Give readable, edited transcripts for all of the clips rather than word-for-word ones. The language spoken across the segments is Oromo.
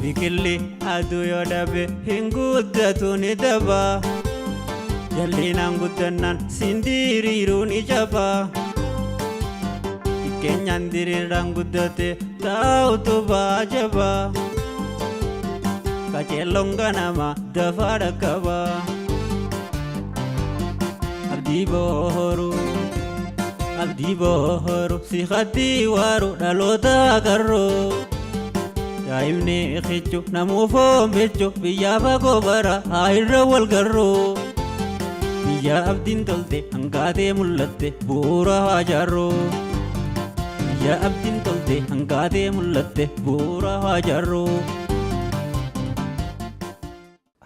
Biqilli aduu yoo dhabe hin guddatu ni daba. Jallinaan guddannaan siin diriiruu ni jaba. Xiqqeenyaan diriiraan guddate taa'utu baajaba. Qaceelloon ganama dafaa dhaqqaba. Abdii booruu abdii booruu si haddii waaru dhaloota qarroo. Daa'imni kichu namuu foon bilchu biyyaa fagoo bara haa irra wal garroo. Biyya abdiin tolte hangaatee mul'atte bu'uura haa jaarroo. Biyya abdiin tolte hangaatee mul'atte bu'uura haa jaarroo.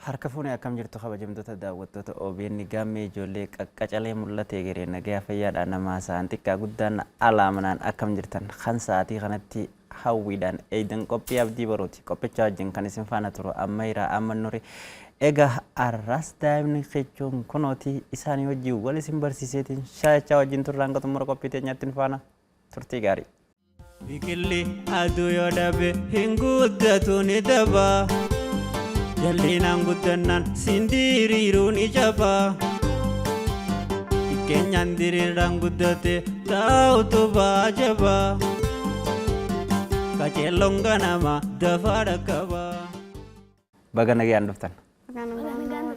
Harka fuunee akkam jirtu kabajamtoota daawwattoota OBN gaammee ijoollee qaqqacalee mul'ate egeree nagayaa fayyaadhaan namaa sa'aan xiqqaa guddaan alaa manaan akkam jirtan kan sa'aatii kanatti hawwiidhaan eeydan qophii abdii boruuti qophichaa wajjin kan isin faana turu ammayiraa amma nuri egaa arraas daa'imni kichuun kunooti isaanii wajjin wal isin barsiiseetiin shaayachaa wajjin turraan xumura qophii teenyaatti nu faana turtii gaarii. Biqilli aduu yoo dhabe hin guddatu ni daba. Jallinaan guddannaan siin diriiruu ni jaba. Xiqqeenyaan diriiraan guddate taa'utu baajaba. Qaceelloon ganama dafaa dhaqqaba. Baga nagaan dhuftan. Maqaan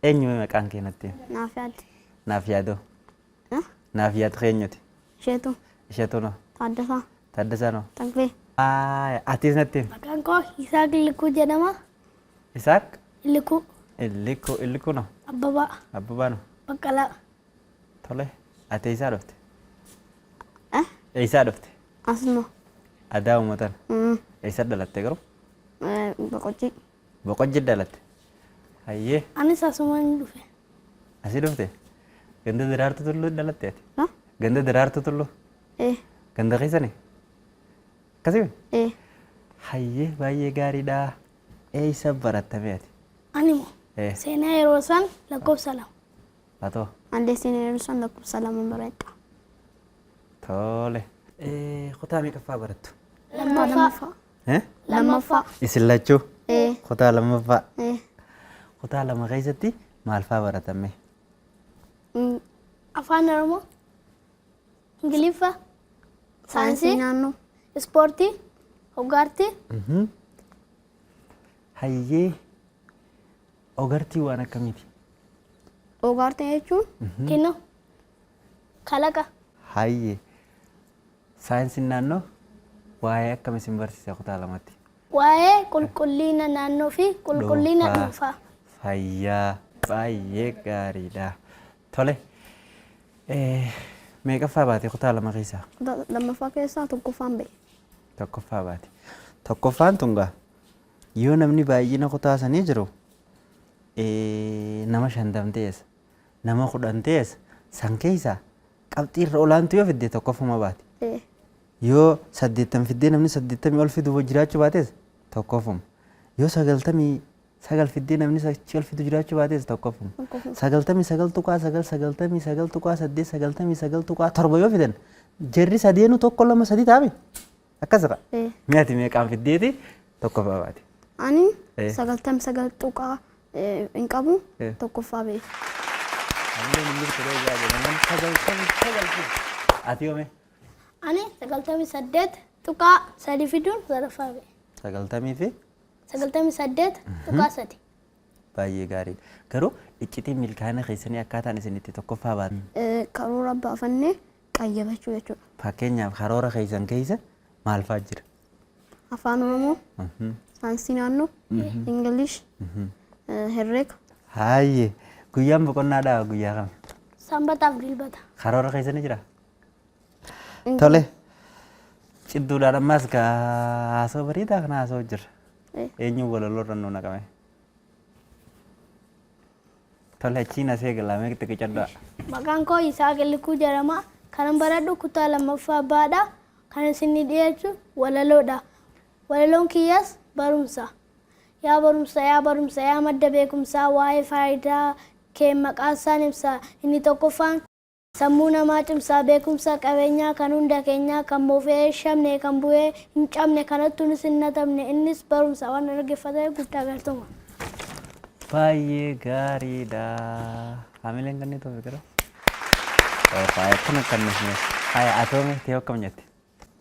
Eenyu maqaan kee natti? Naaf yaadde. Naaf yaadoo. Naaf yaad keenyuti. Isheetu. Isheetu noo. Taaddasaa. Taaddasaa noo. Tagfee. Atis natti himi. Maqaan koo Yisaaq Illikuu jedhama. Isaaq Illikuu. Illikuu Illikuu noo. Abbabaa. Abbabaa noo. Baqqalaa. Tole. Ati eessaa dhufte? Eessaa dhufte? Asuma. Adaa uummatan. Eessa dhalatte garuu? Boqojjii. Boqojjii dhalatte. Hayyee. Anis asumaan dhufe. Asii dhufte? Ganda Daraartuu Tulluu dhalatte ati? Ganda Daraartuu Tulluu? Ganda keessani? Akkasii? Hayyee baay'ee gaariidha. Eessa barattame ati? Ani moo seenaa yeroo san lakkoofsa 2. Atoo? Anillee seenaa yeroo san lakkoofsa 2 baradha. Tole. Kutaa meeqaffaa barattu? Lammaffaa. Lammaffaa. Isin lachuu? Kutaa lammaffaa. Kutaa 2 keessatti maal faa baratame? Afaan Oromoo, Ingiliffa, Saayinsii naannoo, Ispoortii, Hogaartii. Hayyee ogartii waan akkamiiti? Ogaartii jechuun? Kinoo. Kalaqa. Hayyee saayinsiin naannoo waa'ee akkam isin barsiisa kutaa 2tti? Waa'ee qulqullina naannoo fi qulqullina dhuunfaa. Fayyaa baay'ee gaariidha. Tole. Meeqaffaa baate kutaa 2 keessaa? Kutaa lammaffaa keessaa tokkoffaan ba'e. Tokkoffaa baate. Tokkoffaan tun gaa yoo namni baay'ina kutaa sanii jiru nama 50 ta'es nama 10 ta'es san keessaa qabxii irra olaantu yoo fidde tokkoffuma baate. Yoo 80 fiddee namni 80 ol fidu jiraachuu baates tokkoffuma. Yoo 99 fiddee namni achi ol fidu jiraachuu baates tokkoffuma. 99.9 99.8 99.7 yoo fidan jarri sadeenuu 1 2 3 taame akkas ta'a. Mee ati meeqaan fiddeeti tokkoffaa baate? Ani 99 tuqaa hin qabu tokkoffaa ba'e. Ammallee hin jirtu ree ijaa jedhan namni 99 fide. Ati yoome? Ani 98.3 fiduun sadaffaa ba'e. Sagaltamii fi? 98.3. Baay'ee gaariidha. Garuu iccitiin milkaa'ina keessanii akkaataan isin itti tokkoffaa baatan. Karoora baafannee qayyabachuu jechuudha. Fakkeenyaaf karoora keessan keessa maal fa'aa jira? Afaan Oromoo, saayinsii naannoo, Ingilish, herreega. Haayye guyyaan boqonnaadhaa guyyaa kam? Sanbataaf Dilbata. Karoora keessa ni jiraa? Tole. Cidduudhaan ammaas haasoo bareedaa kana haasoo jirra. Eenyuun walaloo irra nu naqame? Tole achiin asii eegala mee xiqqicadhaa. Maqaan koo Yisaaq Illikuu jedhama. Kanan baradhu kutaa lammaffaa baadha. Kan isinii dhiyeessu walaloodha. Walaloon kiyyas barumsa. Yaa barumsa yaa barumsa yaa madda beekumsaa waa'ee faayidaa kee maqaa isaan ibsa. Inni tokkoffaan. Sammuu namaa cimsaa, beekumsa qabeenyaa kan hunda keenyaa, kan moofee hin shamne, kan bu'ee hin cabne, kanattuunis hin natamne, innis barumsa. Waan dhaggeeffataniif guddaa galatooma. Baay'ee gaariidha. Haamileen kanneen ta'u gara. Faaya akkana kan nuti. Faaya atoome ta'e akkam jette?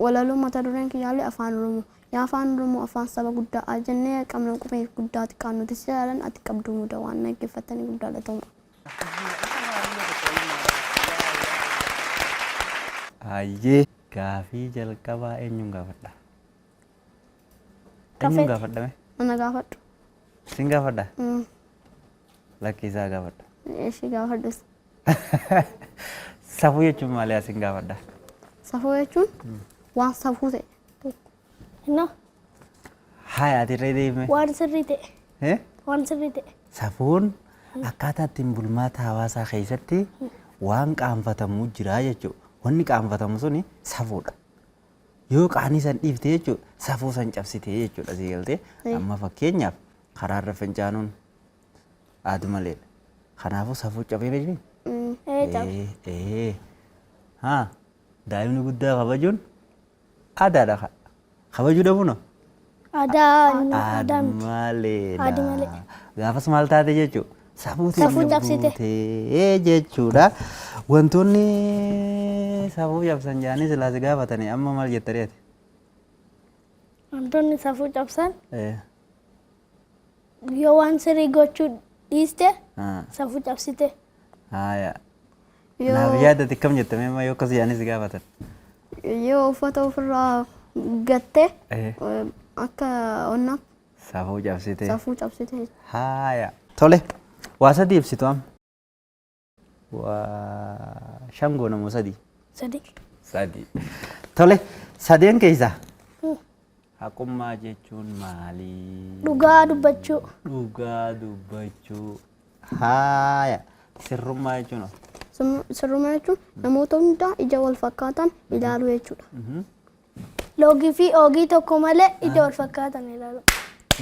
Walaloo mata dureen kiyyaalee Afaan Oromoo. Yaa Afaan Oromoo, afaan saba guddaa jennee qabna, qubee guddaa xiqqaa nuti si jaalan, ati qabdu muda. Waan dhaggeeffatanii guddaa galatooma. Hayyee, gaafii jalqabaa eenyuun gaafadha? Eenyuun gaafadhame? Ana gaafadhu. Sin gaafadha? Lakkiisaa gaafadha. Ishii gaafadhus. Safuu jechuun maali, asin gaafadha? Safuu jechuun waan safuu ta'e tokko. Innoo. Haaya, ati irra deemee. Waan sirrii ta'e. Eh? Waan sirrii ta'e. Safuun akkaataa ittiin bulmaata hawaasaa keessatti waan qaanfatamu jira jechuudha. Wanni qaanfatamu suni safuudha. Yoo qaanii san dhiifte jechuudha, safuu san cabsite jechuudha, sii galtee. Amma fakkeenyaaf karaarra fincaanuun aadu maleedha. Kanaafuu safuu cabee beekni? Ee, cabe. Ee. Haa, daa'imni guddaa kabajuun aadaadha. Kabajuu dhabuun hoo? Aadaa aadaa miti. Maleedha. Aadi malee. Gaafas maal taate jechuudha? Safuu Safuu cabsite. buutee jechuudha. Wantoonni safuu cabsan jedhanii silaa si gaafatanii amma maal jettanii ati? Wantoonni safuu cabsan, yoo waan sirrii gochuu dhiiste, safuu cabsite. Haaya. Naaf yaadate akkam jettamee amma yoo akkas jedhanii si gaafatan? Yoo uffata ofirraa gatte akka onnaa Safuu cabsite. Safuu cabsite. Haaya. Tole. Waa sadii ibsitu amma. Waa shan goona moo sadii? Sadi. Sadii. Tole. Sadeen keessaa. Haqummaa jechuun maali? Dhugaa dubbachuu. Dhugaa dubbachuu. Haaya. Sirrummaa jechuun hoo? Sirrummaa jechuun namoota hundaa ija wal fakkaatan ilaaluu jechuudha. Loogii fi oogii tokko malee ija wal fakkaatan ilaalu.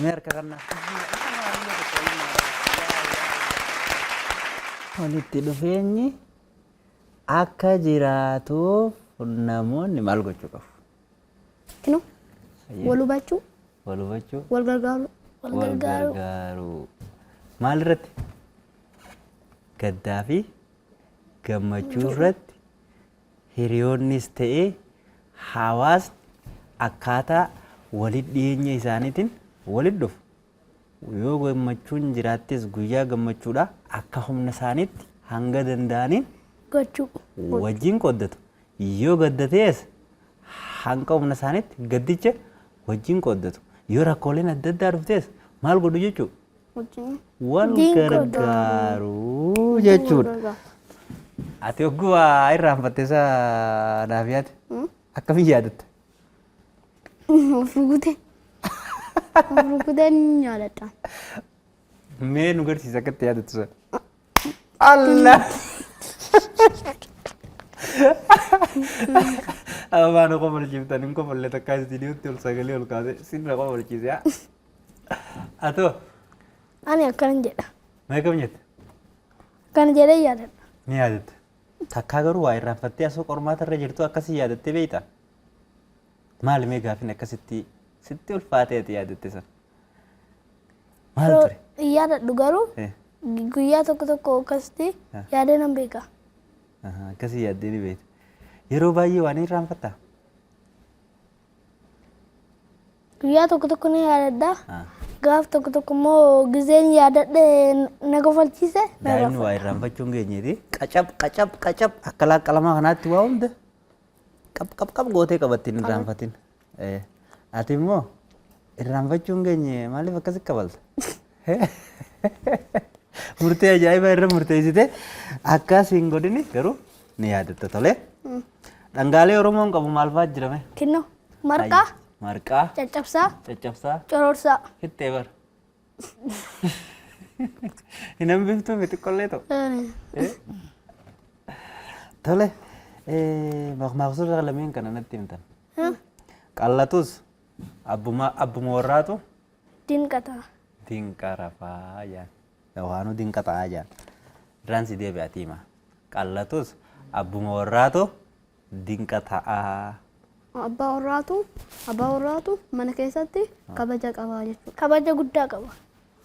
Mee harka kannaa. Walitti dhufeenyi akka jiraatuuf namoonni maal gochuu qabu? Kinu wal hubachuu, Wal hubachuu. Wal gargaaruu. Wal Wal gargaaruu. gargaaruu. Maal irratti? Gaddaa fi gammachuu irratti hiriyoonnis ta'ee hawaasni akkaataa walitti dhiyeenya isaaniitiin walitti dhufu. Yoo gammachuun jiraattis, guyyaa gammachuudha akka humna isaaniitti hanga danda'aniin Gochuu. wajjin qooddatu. Yoo gadda ta'es hanga humna isaaniitti gaddicha wajjin qooddatu. Yoo rakkooleen adda addaa dhuftes maal godhu jechuudha? Wajjin. Wal Wajjin qooddatu. gargaaruu jechuudha. Wal gargaaru. Ati hogguu waa irraanfatte isa naaf yaade. Akkamiin yaadatta? Of rukutee. Of rukuteen yaadadha. Mee nu garsiisa akka itti yaadattu sana. Allah! Amma nu kofalchiiftan, hin kofalle takkaa istiidiyootti ol sagalee ol kaase sinna kofalchiise haa. Atoo Ani akkanan jedha. Mee kam jette? Akkana jedhee yaadadha. Ni yaadatta. Takkaa garuu waa irraanfattee asoo qormaata irra jirtu akkasii yaadattee beektaa? Maali mee gaafin akkasitti sitti ulfaatee ati yaadatte sana? Maal ture? Hin yaadadhu garuu guyyaa tokko tokko akkasitti yaadee nan beeka. Akkasii yaaddee ni beekta. Yeroo baay'ee waan irraanfattaa? Guyyaa tokko tokko ni yaadadha. Gaaf tokko tokko immoo gizeen yaadadhe na kofalchiise na Daa'imni waa irraanfachuu hin geenyeeti. Qacab qacab qacab akka laaqqalamaa kanaatti waa hunda qab qab qab gootee qabatti, hin irraanfatin. Ati immoo irraanfachuu hin geenye, maaliif akkasi kabalta? Murtee ajaa'ibaa irra murteessite akkas hin godhini, garuu ni yaadatta, tolee. Dhangaalee Oromoon qabu maal fa'aa jirame? Kinnoo. Marqaa, Marqaa, caccabsaa, caccabsaa, cororsaa. Fixxee bara. Hin hambiftuu fi xiqqollee ta'u. Tole, maqmaaqsota lameen kana natti himtan. Qallatus abbuma abbuma warraatu Dinqata. Dinqa rafaa jaan. Yookaanuu dinqa ta'aa jaan. Irraan si deebi'atii hima. Qallatus Abbuma warraatu dinqa ta'a? Abbaa warraatu mana keessatti kabaja qaba jechuudha. Kabaja guddaa qaba.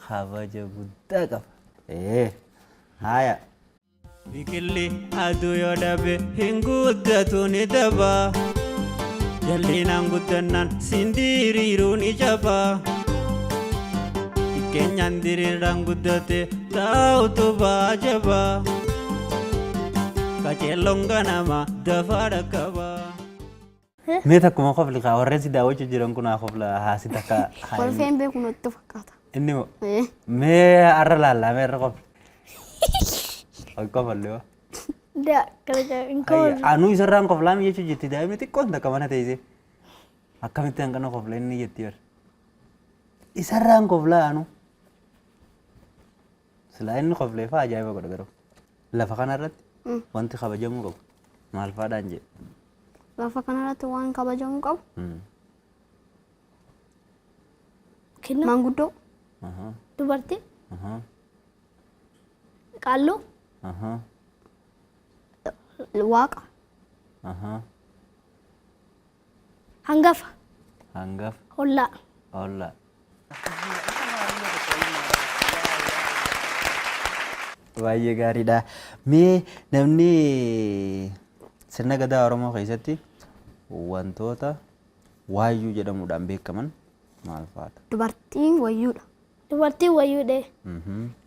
Kabaja guddaa qaba. Ee, haaya. Biqilli aduu yoo dhabe hin guddatu ni daba. Jallinaan guddannaan sindiriiruu ni jaba. Xiqqeenyaan diriiraan guddate taa'utu baajaba. Qaceelloon ganama dafaa dhaqqaba. Mee takkuma kofli kaa, warreen si daawwachuu jiran kun haa kofla haasi takka. Kolfeen beeku natti fakkaata. Inni moo? Ee. Mee har'a laallaa, mee har'a kofli. Ol kofallee waa. Da kana hin koflu. Anuu isarraan koflaami jechuu jirti daa'imni xiqqoon takka mana teessee. Akkamitti hanqina kofla inni jetti bar. Isarraan koflaa anuu. Silaa inni koflee fa'aa ajaa'iba godha garuu. Lafa kanarratti wanti kabajamuu qabu maal fa'aadhaan jedhe? Lafa kanarratti waan kabajamuu qabu Kenna. Maanguddoo, Dubartii. Qaalluu. Waaqa, Hangafa. Hangafa. Hollaa. Hollaa. Baay'ee gaariidha. Mee namni sirna gadaa Oromoo keessatti wantoota waayyuu jedhamuudhaan beekaman maal fa'aadha? Dubartiin wayyuudha. Dubartiin wayyuudha.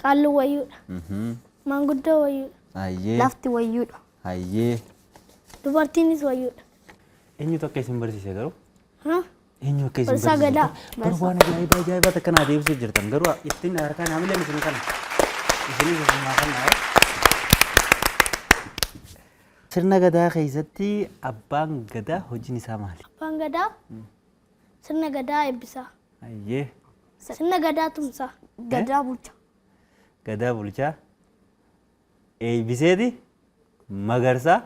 Qaalluu wayyuudha. Maanguddoo wayyuudha. Hayyee. Lafti wayyuudha. Hayyee. Dubartiinis wayyuudha. Eenyutu akka isin barsiise garuu? Ha? Eenyu akka isin Barsiisaa barsiise? Gadaa. Garuu waan ajaa'ibaa ajaa'ibaa takka naa deebisuu jirtan. Garuu ittiin harkaan haamileen isin kana. Isinis ofumaa kana. Sirna gadaa keessatti abbaan gadaa hojiin isaa maali? Abbaan gadaa sirna gadaa eebbisaa. Hayyee. Sirna gadaa tumsaa. Gadaa bulcha. Gadaa bulchaa. Eebbiseeti. Magarsaa.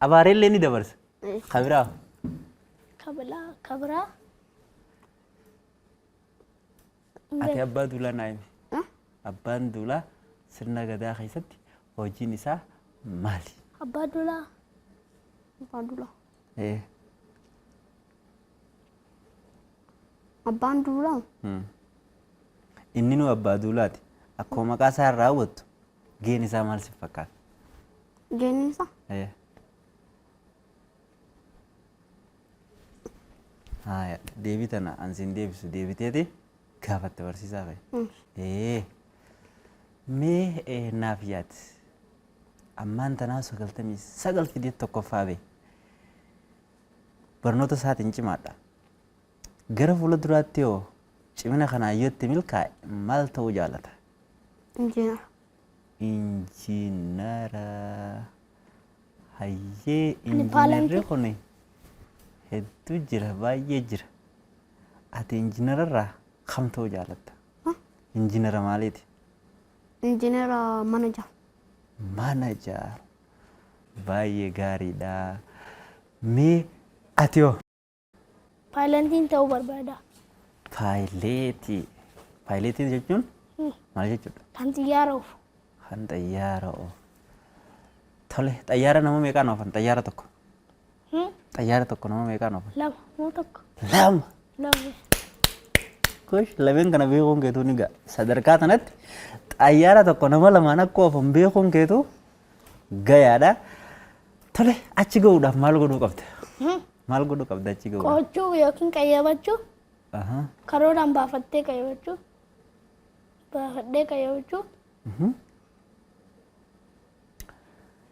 Abaareellee ni dabarsa. Kabiraa. Kabilaa kabiraa. Ati abbaa duulaa naa himi. Ah? Abbaan duulaa sirna gadaa keessatti hojiin isaa maali? Abbaa duulaa. Abbaan duulaa. Ee. Abbaan duulaa Inni nu abbaa duulaati. Akkuma maqaa isaa irraa hawwattu gaheen isaa maal si fakkaata? Gaheen isaa Ee. Haaya, deebii tana an siin deebisu deebiteeti gaafatte barsiisaa kee. Ee. Mee naaf yaad. Ammaan tanaa 99 fidee tokkoffaa ba'e. Barnoota isaatiin cimaadha. Gara fuula duraatti hoo cimina kanaan yoo itti milkaa'e maal ta'uu jaalata? Injiinara. Injiinara. Hayyee, Ani injiinarri paalantii. kun hedduu jira, baay'ee jira. Ati injiinararraa kam ta'uu jaalatta? Injiinara maaliiti? Injiinara mana ijaaru. Mana ijaaru. Baay'ee gaariidha. Mee ati hoo? Paayilantiin ta'uu barbaada. Paayileetii. Paayileetii jechuun maal jechuudha? Kan xiyyaara oofu. Kan xayyaara oofu. Tole, xayyaara nama meeqaan oofan? Xayyaara tokko. Xayyaara tokko nama meeqaan oofan? Lama moo tokko? Lama. Lama. Kush, lameen kana beekuun keetuu ni ga'a. Sadarkaa kanatti xayyaara tokko nama lamaan akka oofan beekuun keetuu gayaadha. Tole, achi gahuudhaaf maal godhuu qabda? Maal godhuu qabda achi gahuudhaaf? Qo'achuu yookiin qayyabachuu. Karooraan baafattee qayyabachuu. Baafadhee qayyabachuu.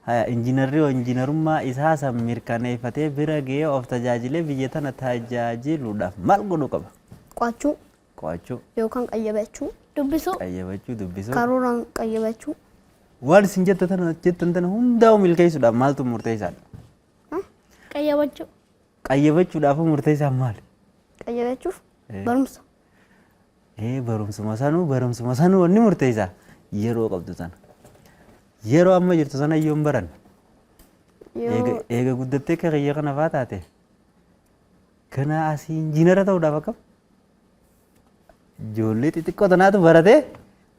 Haya, injiinarri hoo injiinarummaa isaa san mirkaneeffatee bira ga'ee of tajaajilee biyya tana tajaajiluudhaaf maal godhuu qaba? Qo'achuu Qo'achuu, yookaan qayyabachuu. Dubbisuu. Qayyabachuu, dubbisuu. Karooraan qayyabachuu. Waan isin jettan tana hundaa'u milkeessuudhaaf maaltu murteessaadha? Qayyabachuu. Qayyabachuudhaaf murteessaan maali? Qayyabachuuf barumsa. Ee, barumsuma sanuu wanni murteessaa yeroo qabdu sana. Yeroo amma jirtu sana yoo hin baran. Yoo Eega guddattee akka kiyya kana faa taate. Kana asii injiinara ta'uudhaaf akkam? Ijoollee xixiqqoo tanaatu baratee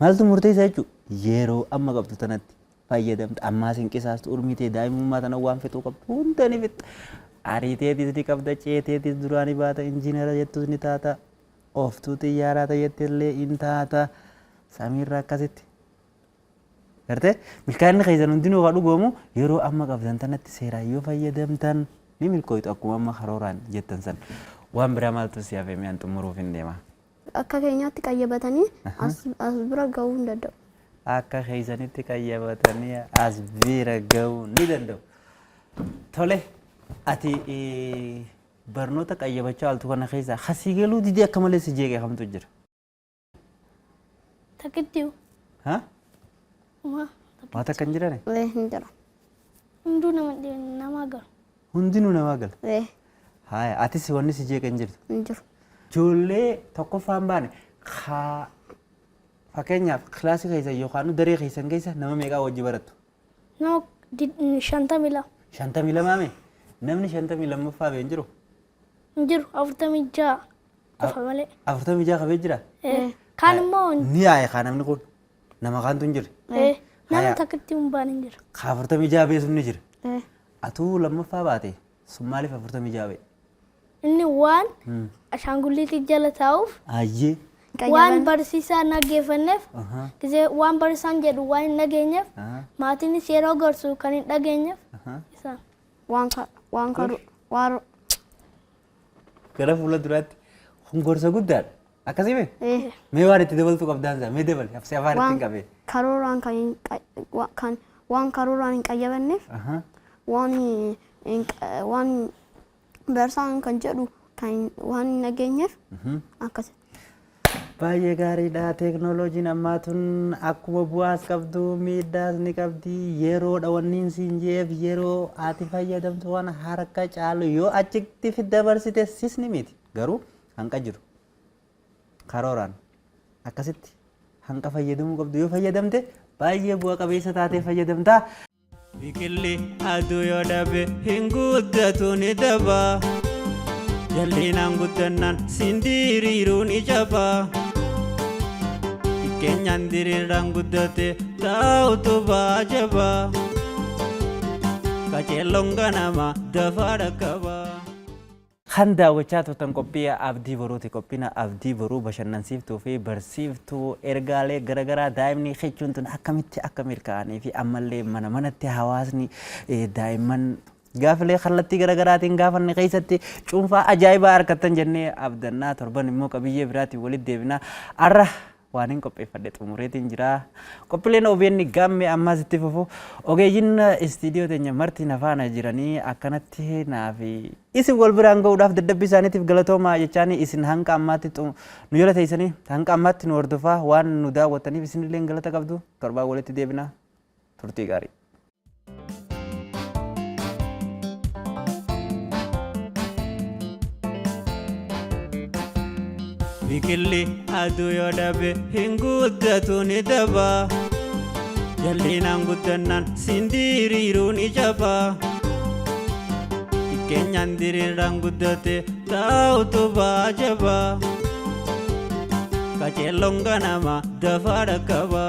maaltu murteessaa jechuudha? Yeroo amma qabdu tanatti. Fayyadamta ammaas hin qisaastu urmii tee daa'imummaa tana waan fixuu qabdu hunda ni fixxa. Ariiteetis ni qabda ceeteetis duraa ni baata injiinara jettus ni taata ooftuu xiyyaaraa ta jettellee in taata samiirra akkasitti. Gartee milkaa'inni keessan hundinuu kan dhugoomu yeroo amma qabdan tanatti seeraan yoo fayyadamtan ni milkooytu akkuma amma karooraan jettan san. Waan biraa maaltu si hafe mi'aan xumuruuf hin deema. Akka keenyaatti qayyabatanii as as bira gahuu hin danda'u. Akka keessanitti qayyabatanii as bira gahuu ni danda'u. Tole ati barnoota qayyabachaa ooltu kana keessaa kasii galuu didee akka malee si jeeqe kamtu jira? Takkitti Ha? Uma Waa takka hin jirani? Ee hin jira. Hunduu nama namaa galu. Hundinuu namaa gala. Ee Haya atis wanni si jeeqe hin jirtu. hin jiru. Ijoollee tokkoffaan baane kaa fakkeenyaaf kilaasii keessa yookaan daree keessan keessa nama meeqaa wajji barattu? Nama 52. 52 mee? Namni 52ffaa bee hin jiru? Hin jiru 46 qofa malee. 46 qabee jira? Ee kaan immoo Ni yaa'e kaa namni kun nama kaantu hin jirre. Ee namni Haya. takkitti hin baane hin jira. Ka 46 bee sun ni jira. Ee Atuu lammaffaa baate sun maaliif 46 ba'e? Inni waan ashaangulliitii jala taa'uuf Ayyee. waan barsiisaa hin dhaggeeffanneef Ahaa. gisee waan barsiisaan jedhu waan hin dhageenyeef Ahaa. maatiinis yeroo gorsu kan hin dhageenyeef Ahaa. isaan. Waan ka waan karu waan Gara fuula duraatti kun gorsa guddaadha. Akkasii mee? ee Mee waan itti dabaltu qabdaan isaa mee dabali hafsee afaan waan ittiin qabee. karooraan kan hin qa- wa- kan waan karooraan hin qayyabanneef Ahaa. waan hin qa- waan barsaan kan jedhu kan waan hin dhageenyeef akkas. Baay'ee gaariidha. Teeknooloojiin ammaa tun akkuma bu'aas qabdu miidhaas ni qabdi. Yeroodha wanni siin jeef yeroo ati fayyadamtu waan harka caalu yoo achitti dabarsite sis ni miti. Garuu hanqa jiru. Karooraan akkasitti hanqa fayyadamuu qabdu yoo fayyadamte baay'ee bu'a qabeessa taatee fayyadamta. Biqilli aduu yoo dhabe hin guddatu ni daba. Jallinaan guddannaan siin diriiruu ni jaba. Xiqqeenyaan diriiraan guddate taa'utu baajaba. Qaceelloon ganama dafaa dhaqqaba. Kan daawwachaa turtan qophii Abdii Boruuti. Qophiin Abdii Boruu bashannansiiftuu fi barsiiftuu ergaalee garaagaraa daa'imni jechuun tun akkamitti akka milkaa'anii fi ammallee mana manatti hawaasni daa'imman gaafilee kallattii garaagaraatiin gaafanne keessatti cuunfaa ajaa'ibaa argattan jennee abdannaa torban immoo qabiyyee biraatiin walitti deebinaa. Har'a waan hin qopheeffadhe xumureetiin jira. Qophiileen OBN gaammee ammaas itti fufu. Ogeeyyiin istiidiyoo teenya marti na faana jiranii akkanatti naa fi isin wal biraan ga'uudhaaf dadhabbii isaaniitiif galatoomaa jechaanii isin hanga ammaatti nu jala teessanii hanga ammaatti nu hordofaa waan nu daawwattaniif isinillee galata qabdu. Torbaan walitti deebina. Turtii gaarii. Biqilli aduu yoo dhabe hin guddatu ni daba. Jallinaan guddannaan siin diriiruu ni jaba. Xiqqeenyaan diriiraan guddate taa'utu baajaba. Qaceelloon ganama dafaa dhaqqaba.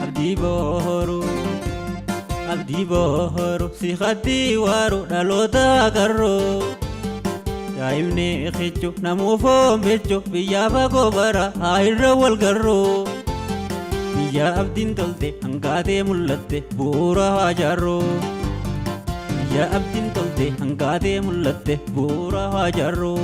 Abdii boru abdii boru si haddii waaru dhaloota qarroo. Daa'imni kichu namuu foon bilchu biyyaa fagoo bara haa irra wal garroo. Biyya abdiin tolte hangaatee mul'atte bu'uura haa jaarroo. Biyya abdiin tolte hangaatee mul'atte bu'uura haa jaarroo.